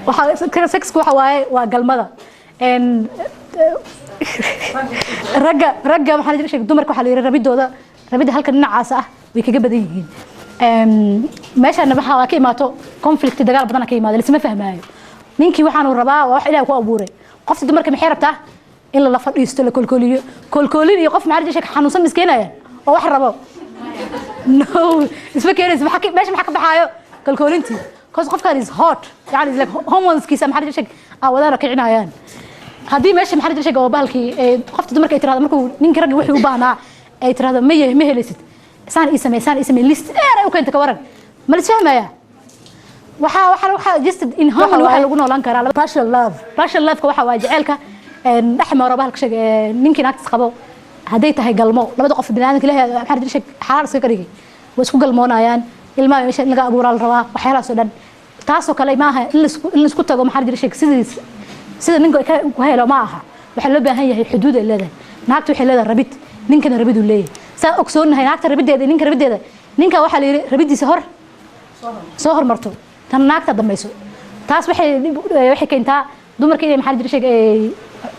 Waxa sexku waxa waaye waa galmada. Ragga waxaa la sheegay, dumarka waxaa la yidhi rabidooda, rabidda halka dhinacaas ah way kaga badan yihiin. Meeshana waxaa ka imaato conflict, dagaal badan ka imaado, lisma fahmaayo. Ninkii waxaanu rabaa waa wax Ilaah ku abuuray. Qofta dumarka maxay rabtaa? In lala fadhiisto, la kolkooliyo. Kolkoolin iyo qof, maxaa la sheegay, xanuunsan miskeenaya oo wax rabo, no, isma keenaysa. Meesha maxaa ka baxaayo? Kalkoolintii, cause qofkan is hot, yani is like hormoneskiisa, maxaa la sheegay, aa wadaana kicinayaan. Haddii meesha, maxaa la sheegay, oo bahalkii qofta dumarka ay tirahdo, markuu ninka ragga wuxuu u baahnaa ay tirahdo, ma ma helaysid, saan ii samee, saan ii samee, list dheer ay u keenta, ka waran? Ma la isfahmaya? Waxaa just in harmony waxaa lagu noolaan karaa. Partial love, partial love-ka waxa waa jaceylka dhex maro, bahalka sheeg, ninkii naagtiis qabo. Hadday tahay galmo, labada qof biniaadamka Ilaahay, maxaa la sheeg, xalaal iska dhigay, way isku galmoonayaan. Ilmaha meesha in laga abuuraa la rabaa, waxyaalahaas oo dhan. Taasoo kale ma aha in laisku tago, maxaa la sheeg, sidiis sida ninka ku helo ma aha. Waxaa loo baahan yahay xuduud ay leedahay. Naagta waxay leedahay rabid, ninkana rabid uu leeyahay. Saa ogsoonahay, naagta rabiddeeda, ninka rabiddeeda, ninka waxaa la yidhi rabiddiisa hor soo hormarto, tan naagta dambayso. Taas waxay keentaa dumarka inay, maxaa la sheeg, ay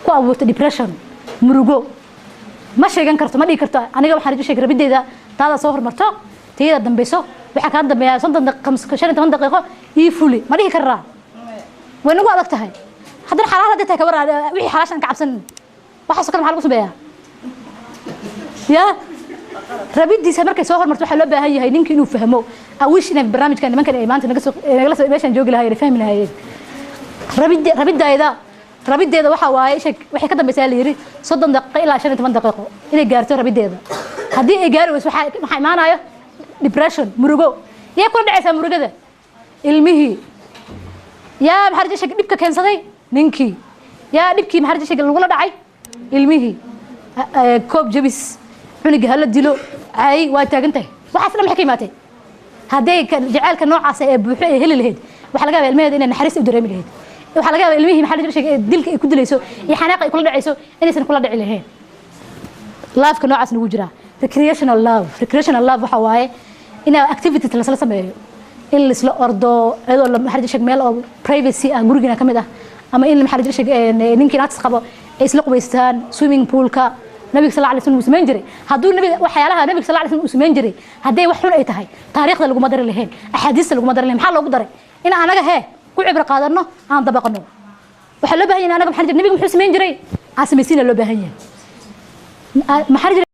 ku abuurto depression, murugo. Ma sheegan karto, ma dhihi karto aniga, waxaa la sheeg, rabiddeeda taada soo hormarto, tayada dambayso, waxaa kaa dambeeya 50 daqiiqo, 15 daqiiqo ii fuli, ma dhihi karaa? Way nagu adag tahay. Haddana xalaal hadday tahay, kabar wixii xalaashan ka cabsanin, waxaasoo kale maxaa lagu sameeyaa? Ya rabiddiisa markay soo hormarto, waxaa loo baahan yahay ninka inuu fahmo. I wish inay barnaamijkan nimankan ay maanta naga soo nagala soo meeshaan joogi lahaayeen, ay fahmi lahaayeen. Rabidayda, rabiddeeda waxa waaye, sheeg, waxay ka dambaysaa, la yidhi, 30 daqiiqo ilaa 15 daqiiqo inay gaarto rabiddeeda. Haddii ay gaari weyso, waxaa imaanayo depression, murugo. Yaa kula dhacaysaa murugada? Ilmihii. Yaa, maxaa la sheeg, dhibka keensaday? Ninkii. Yaa dhibkii, maxaa la sheeg, lagula dhacay? Ilmihii. Koob jabis, cunuga hala dilo, cay waa taagan tahay. Waxaas dhan maxay ka imaatay? Hadday jaceylka noocaas ee buuxo ay heli lahayd, waxaa laga yaabaa ilmaheeda inay naxariis u dareemi lahayd. Waxaa laga yaabaa ilmihii, maxaa la sheegay, dilka ay ku dilayso iyo xanaaqa ay kula dhacayso inaysan kula dhici lahayn. Loveka noocaas nagu jiraa. Recreational love, recreational love waxa waaye in activities lasla sameeyo, in laisla ordo, iyadoo maxaa la sheeg, meel oo privacy ah gurigiina ka mid ah, ama in, maxaa la sheeg, ninkii naagtis qabo ay isla qubaystaan swimming poolka. Nabiga sal alay slam uu samayn jiray. Hadduu nabiga, waxyaalaha nabiga sal alay slam uu samayn jiray, hadday wax xun ay tahay, taariikhda laguma dari lahayn, axaadiista laguma dari lahayn. Maxaa loogu daray? In anaga hee ku cibro qaadano, aan dabaqno. Waxaa loo baahan yahay anaga, maxaa nabiga muxuu samayn jiray aan samaysiina loo baahan yahay. Maxaa jira?